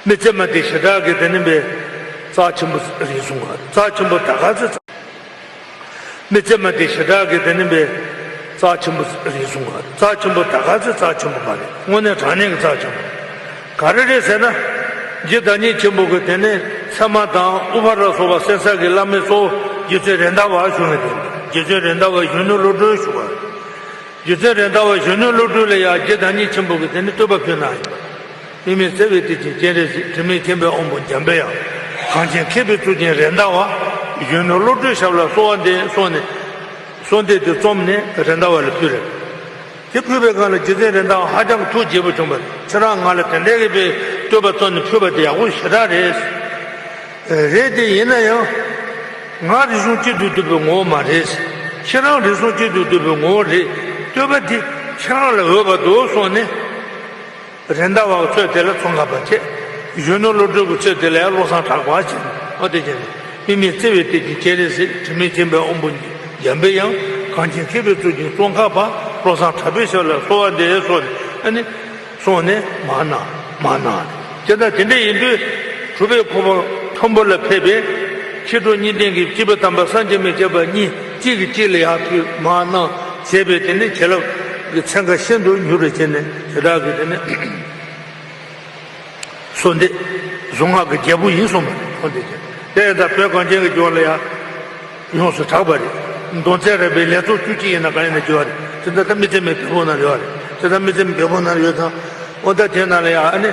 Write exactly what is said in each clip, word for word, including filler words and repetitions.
མི་ཚེ་མ་དེ་ཞེ་དྲག་གི་དེ་ནི་པའི་རྩ་ཆེན་པོ་རེད་གསུང་བ། རྩ་ཆེན་པོ་ད་ག་ཚོད་རྩ། མི་ཚེ་མ་དེ་ཞེ་དྲག་གི་དེ་ནི་པའི་རྩ་ཆེན་པོ་རེད་གསུང་བ། རྩ་ཆེན་པོ་ད་ག་ཚོད་རྩ་ཆེན་པོ་མ་རེད། དངོས་གནས་དྲང་གནས་ཀྱི་རྩ་ཆེན་པོ། ག་རེ་རེད་ཟེར་ན། རྗེ་བདག་ཉིད་ཆེན་པོ་གི་དེ་ནི་ཚད་མ་དང་ཨུ་པ་ར་སོགས་པ་གསན་ས་གི་བླ་མའི་གཙོ་བོ་རྗེ་བཙུན་རེད་མདའ་བ་བཞུགས་ནས་དེ་རྗེ་བཙུན་རེད་མདའ་བ་གཞོན་ནུ་བློ་གྲོས་ཞུ་བ། རྗེ་བཙུན་རེད་མདའ་བ་གཞོན་ནུ་བློ་གྲོས་ལ་ཡང་རྗེ་བདག་ཉིད་ཆེན་པོ་གི་དེ་ནི་བསྟོད་པ་ཕུལ་གནང་ཡོད་པ། དམིགས་མེད་བརྩེ་བའི་གཏེར་ཆེན་སྤྱན་རས་གཟིགས། དྲི་མེད་མཁྱེན་པའི་དབང་པོ་འཇམ་པའི་དབྱངས། གངས་ཅན་མཁས་པའི་གཙུག་རྒྱན་རེད་མདའ་བ། གཞོན་ནུ་བློ་གྲོས་ཞབས་ལ་གསོལ་བ་འདེབས་གསུངས་ནས། གསོལ་འདེབས་དེ་རྩོམ་ནས་རེད་མདའ་བ་ལ་ཕུལ་རེད། དེ་ཕུལ་བའི་སྒང་ལ་རྗེ་བཙུན་རེད་མདའ་བ་ཧ་ཅང་གི་ཐུགས་དགྱེས་པོ་བྱུང་བ་རེད། ཁྱེད་རང་ང་ལ་དེ་འདྲའི་གི་པའི་བསྟོད་པ་རྩོམ་ནས་ཕུལ་བ་དེ་ཡག་པོ་ཞེ་དྲག་རེད། རེད་དེ་ཡིན་ན་ཡང་། ང་རིག་གཞུང་གཅིག་ཏུ་འདུས་པའི་ངོ་བོ་མ་རེད། ཁྱེད་རང་རིག་གཞུང་གཅིག་ཏུ་འདུས་པའི་ངོ་བོ་རེད། བསྟོད་པ་འདི་ཁྱེད་རང་ལ་འོས་པ་འདུག་གསུངས་ནས། རེད་མདའ་བ་ཚོས་དེ་ལ་ཚོད་བསྔགས་པ་བྱས། གཞོན་ནུ་བློ་གྲོས་ཀྱི་ཚོས་དེ་ལ་ཡང་བློ་བཟང་གྲགས་པ་བྱས། ཨོ་དེ་བྱས་ནས་དམིགས་མེད་བརྩེ་བའི་གཏེར་ཆེན་སྤྱན་རས་གཟིགས། དྲི་མེད་མཁྱེན་པའི་དབང་པོ་འཇམ་པའི་དབྱངས། གངས་ཅན་མཁས་པའི་གཙུག་རྒྱན་ཙོང་ཁ་པ། བློ་བཟང་གྲགས་པའི་ཞབས་ལ་གསོལ་བ་འདེབས་གསུངས་ནས་ཨ་ནི། གསུངས་ནས་མར་གནང་། མར་གནང་། དེ་ལྟར་དེ་འདྲ་ཡིན་དུས་གྲུབ་པའི་གོ་འཕང་མཐོན་པོ་ལ་ཕེབས་པའི་མཁས་གྲུབ་གཉིས་ལྡན་གྱི་སྐྱེས་བུ་དམ་པ་སངས་རྒྱས་མི་བྱེད་པ་གཉིས་གཅིག་གིས་གཅིག་ལ་ཡར་ཕུལ་མར་གནང་བྱས་པའི་དེ་ནི་བྱིན་རླབས་ཀྱི་ཚན་ཁ་ཤིན་ཏུ་མྱུར་བར་བྱས་ནས་དེ་དག་གི་དེ་ནི་གསོལ་འདེབས་གཟུངས་སྔགས་ཀྱི་རྒྱལ་པོ་ཡིན་གསུངས་པ་རེད། ཁོང་དེ་བྱས་དེ་ཡང་ད་བོད་གངས་ཅན་གྱི་ལྗོངས་ལ་ཡང་། ཡོངས་སུ་གྲགས་པ་རེད། མདོ་མཛད་རེད་པའི་ལས་ཚོགས་བཅུ་གཅིག་ཡིན་ན་གང་ཡིན་ན་བརྗོད་པ་རེད། དེ་འདྲ་ད་མི་ཚེ་མའི་བེ་ཕོ་ན་ཡོད་རེད། དེ་ད་མི་ཚེ་མའི་བེ་ཕོ་ན་ཡོད་ཙང་། འོ་ད་དེ་ན་ལ་ཡང་ཨ་ནི།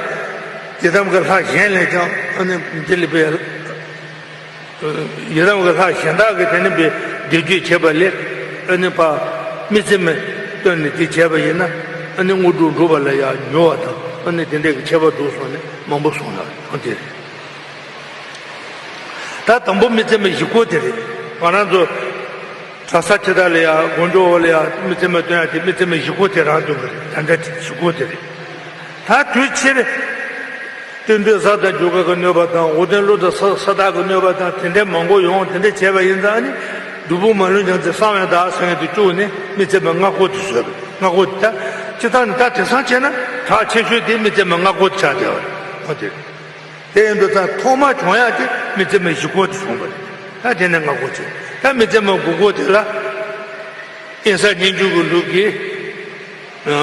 ཡི་དམ་གྱི་ལྷ་གཞན་ལས་ཀྱང་ཨ་ནི་འདི་ལས་པའི། ཡི་དམ་གྱི་ལྷ་གཞན་དག་གིས་དེ་ནི་པའི་འདི་བརྗོད་བྱས་པ་ལས། ཨ་ནི་ཕ། མི་ཚེ་མའི་སྟོན་ནས་དེ་བྱས་པ་ཡིན་ན། ཨ་ནི་དངོས་གྲུབ་འགྲུབ་པ་ལ་ཡང་མྱུར་བ་དང་ཨ་ནི་དེ་འདྲའི་གི་ཁྱད་པར་འདུག་གསུངས་ནས་མང་པོ་གསུངས་ཡོད་རེད། འོ་དེ་རེད། ད་དང་པོ་མི་ཚེ་མའི་བཞི་སྐོར་དེ་རེད། ང་རང་ཚོ་གྲྭ་ས་ཆེ་དག་ལ་ཡང་དགོན་སྐྱོར་འོག་ལ་ཡང་མི་ཚེ་མ་སྟོན་ཡ་དེ་མི་ཚེ་མའི་བཞི་སྐོར་དེ་རང་སྟོན་གྱི་རེད། ད་ལྟ་བཞི་སྐོར་དེ་རེད། ད་དུས་ཕྱིར་སྟོན་དུས་གཟའ་དང་རྒྱུ་སྐར་གྱི་གནོད་པ་དང་འོ་དེ་ཀླུ་དང་ས་ས་བདག་གི་གནོད་པ་དང་དེ་འདྲའི་མང་པོ་ཡོང་དེ་འདྲ་བྱས་པ་ཡིན་ཙང་ཨ་ནི་སྒྲུབ་ཕུག་མ་ལུས་ཉམས་ཚེ་གསང་བའི་བདག་ཟེར་མཁན་དེ་བཅུག་ནས་མི་ཚེ་མའི་ལྔ་སྐོར་དེ་བཟོས་པ་རེད། ལྔ་སྐོར་དེ་ད་སྤྱིར་བཏང་ནི་ད་དེང་སང་བྱས་ན་གྲགས་ཆེ་ཤོས་དེ་མི་ཚེ་མའི་ལྔ་སྐོར་དེ་ཆགས་བསྡད་པ་རེད། འོ་དེ་རེད། དེ་ཡིན་དུས་ད་ཐོག་མ་བྱུང་ཡག་དེ་མི་ཚེ་མའི་བཞི་སྐོར་དེ་བྱུང་བ་རེད། ད་དེ་ནས་ལྔ་སྐོར་བྱས། ད་མི་ཚེ་མའི་དགུ་སྐོར་དེ་ལ་དབེན་ས་སྙན་བརྒྱུད་ཀྱི་ལུགས་ཀྱིས་ཨ་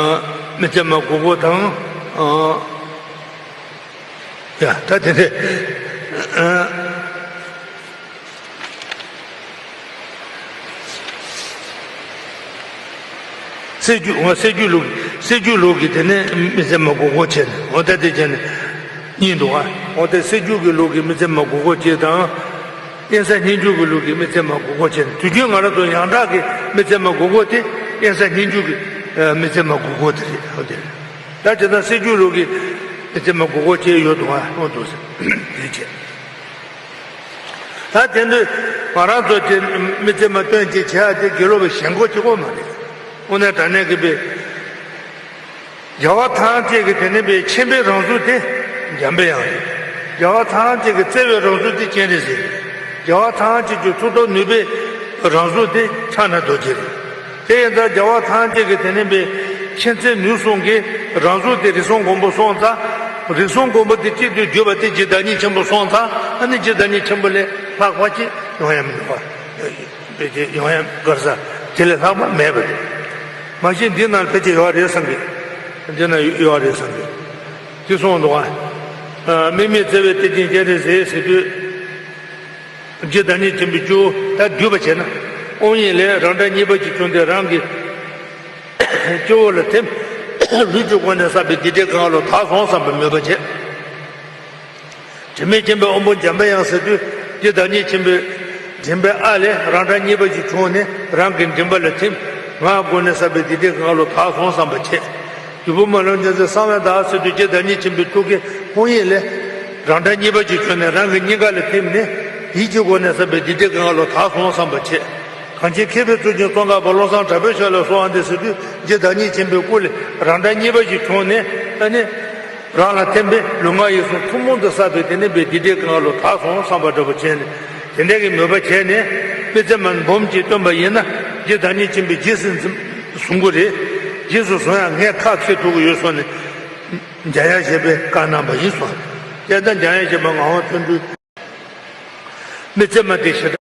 མི་ཚེ་མའི་དགུ་སྐོར་དང་། ཨ་ཡ་ད་དེ་འདྲས། ཨ། སྲད་རྒྱུད། འོ་སྲད་རྒྱུད་ལུགས། སྲད་རྒྱུད་ལུགས་ཀྱི་དེ་ནས་མི་ཚེ་མའི་དགུ་སྐོར་བྱས་ནས་འོ་ད་དེ་བྱས་ནས་གཉིས་འདུག་ཨ། འོ་ད་སྲད་རྒྱུད་ཀྱི་ལུགས་ཀྱི་མི་ཚེ་མའི་དགུ་སྐོར་གཅིག་དང་། དབེན་ས་སྙན་བརྒྱུད་ཀྱི་ལུགས་ཀྱི་མི་ཚེ་མའི་དགུ་སྐོར་བྱས་ནས་དུས་རྒྱུན་ང་རང་ཚོ་ཡང་དག་གི་མི་ཚེ་མའི་དགུ་སྐོར་དེ་དབེན་ས་སྙན་བརྒྱུད་ཀྱི་མི་ཚེ་མའི་དགུ་སྐོར་དེ་རེད། འོ་དེ་རེད། ད་དེ་ན་སྲད་རྒྱུད་ལུགས་ཀྱི་མི་ཚེ་མའི་དགུ་སྐོར་བྱས་ཡོད་འདུག་ཨ། འོ་འདུག་ཟེར་དེ་བྱས། ད་དེ་དུས་ང་རང་ཚོ་དེ་མི་ཚེ་མ་སྟོན་ཅིག་བྱེད་ཡ་དེ་དགེ་སློབ་པའི་ཞེན་ཁོག་གཅིག་པོ་མ་རེད། དངོས་གནས་དྲང་གནས་ཀྱི་པའི་རྒྱལ་བ་ཐམས་ཅད་ཀྱི་དེ་ནི་པའི་མཁྱེན་པའི་རང་གཟུགས་དེ་འཇམ་པའི་དབྱངས་རེད། རྒྱལ་བ་ཐམས་ཅད་ཀྱི་བརྩེ་བའི་རང་གཟུགས་དེ་སྤྱན་རས་གཟིགས་རེད། རྒྱལ་བ་ཐམས་ཅད་ཀྱི་མཐུ་སྟོབས་ནུས་པའི་རང་གཟུགས་དེ་ཕྱག་ན་རྡོ་རྗེ་རེད། དེ་ཡིན་ཙང་རྒྱལ་བ་ཐམས་ཅད་ཀྱི་དེ་ནི་པའི་མཁྱེན་བརྩེ་ནུས་གསུམ་གྱི་རང་གཟུགས་དེ་རིགས་གསུམ་མགོན་པོ་སོང་ཙང་། རིགས་གསུམ་མགོན་པོ་དེ་གཅིག་ཏུ་གྱུར་པ་དེ་རྗེ་བདག་ཉིད་ཆེན་པོ་སོང་ཙང་། ཨ་ནི་རྗེ་བདག་ཉིད་ཆེན་པོ་ལས་ལྷག་པ་ཅིག་ཡོང་ཡ་མི་འདུག་པ། ཕལ་ཆེར་ཡོང་ཡ་གར་ས་དེ་ལས་ལྷག་པ་མེད་པ་རེད། མ་གཞི་འདི་ནང་ཕལ་ཆེར་ཡོད་རེད་བསམ་གི། འདི་ན་ཡོད་རེད་བསམ་གི། དེ་གསུངས་འདུག་པ། དམིགས་མེད་བརྩེ་བའི་གཏེར་ཆེན་སྤྱན་རས་གཟིགས་ཟེར་དུས། རྗེ་བདག་ཉིད་ཆེན་པོའི་སྤྱི་བོ་ད་བསྡུས་པ་བྱས་ན། དབང་ཡིག་ལས་རང་སྒྲ་གཉིས་པ་ཅིག་བྱུང་སྟེ་རང་གི་སྤྱི་བོ་ལ་ཐིམ། ལུས་ཀྱི་སྒོ་ནས་བསགས་པའི་སྡིག་སྒྲིབ་གང་ལོ་དག་སོང་བསམ་པའི་མོས་པ་བྱས། དྲི་མེད་མཁྱེན་པའི་དབང་པོ་འཇམ་པའི་དབྱངས་ཟེར་དུས་རྗེ་བདག་ཉིད་ཆེན་པོའི་མགྲིན་པའི་ཨ་ལས་རང་སྒྲ་གཉིས་པ་ཅིག་བྱུང་ནས་རང་གི་མགྲིན་པ་ལ་ཐིམ། ངག་སྒོ་ནས་བསགས་པའི་སྡིག་སྒྲིབ་གང་ལོ་དག་སོང་བསམ་པ་བྱས། སྒྲུབ་ཕུག་མ་ལུས་ཉམས་ཚེ་གསང་བའི་བདག་ཟེར་དུས་རྗེ་བདག་ཉིད་ཆེན་པོའི་ཐུགས་ཀའི་དབང་ཡིག་ལས། རང་སྒྲ་གཉིས་པ་ཅིག་བྱུང་ནས་རང་གི་སྙིང་ག་ལ་ཐིམ་ནས་ཡིད་ཀྱི་སྒོ་ནས་བསགས་པའི་སྡིག་སྒྲིབ་གང་ལོ་དག་སོང་བསམ་པ་བྱས། གངས་ཅན་མཁས་པའི་གཙུག་རྒྱན་ཙོང་ཁ་པ་བློ་བཟང་གྲགས་པའི་ཞབས་ལ་གསོལ་བ་འདེབས་ཟེར་དུས་རྗེ་བདག་ཉིད་ཆེན་པོའི་སྐུ་ལས་རང་སྒྲ་གཉིས་པ་ཅིག་བྱུང་ནས་ཨ་ནི། རང་ལ་ཐིམ་པས་ལུས་ངག་ཡིད་གསུམ་ཐུན་མོང་དུ་བསགས་པའི་དེ་ནི་པའི་སྡིག་སྒྲིབ་གང་ལོ་དག་སོང་བསམ་པ་འདྲ་པོ་བྱས་ནས་དེ་འདྲ་གི་མོས་པ་བྱས་ནས་མི་ཚེ་མ་འབུམ་གཅིག་བཏོན་པ་ཡིན་ན་རྗེ་བདག་ཉིད་ཆེན་པོས་རྗེས་སུ་བཟུང་གི་རེད། རྗེས་སུ་བཟུང་ཡ་ངས་ཁག་ཁེལ་ཐུབ་ཀྱི་ཡོད་གསུངས་ནས། མཇལ་ཡ་ཞེས་པའི་བཀའ་གནང་བ་ཡིན་གསུངས། དེ་ལྟར་འཇམ་དབྱངས་བཞད་པ་ངག་དབང་བརྩོན་འགྲུས། མི་ཚེ་མ་དེ་ཞེ་དྲག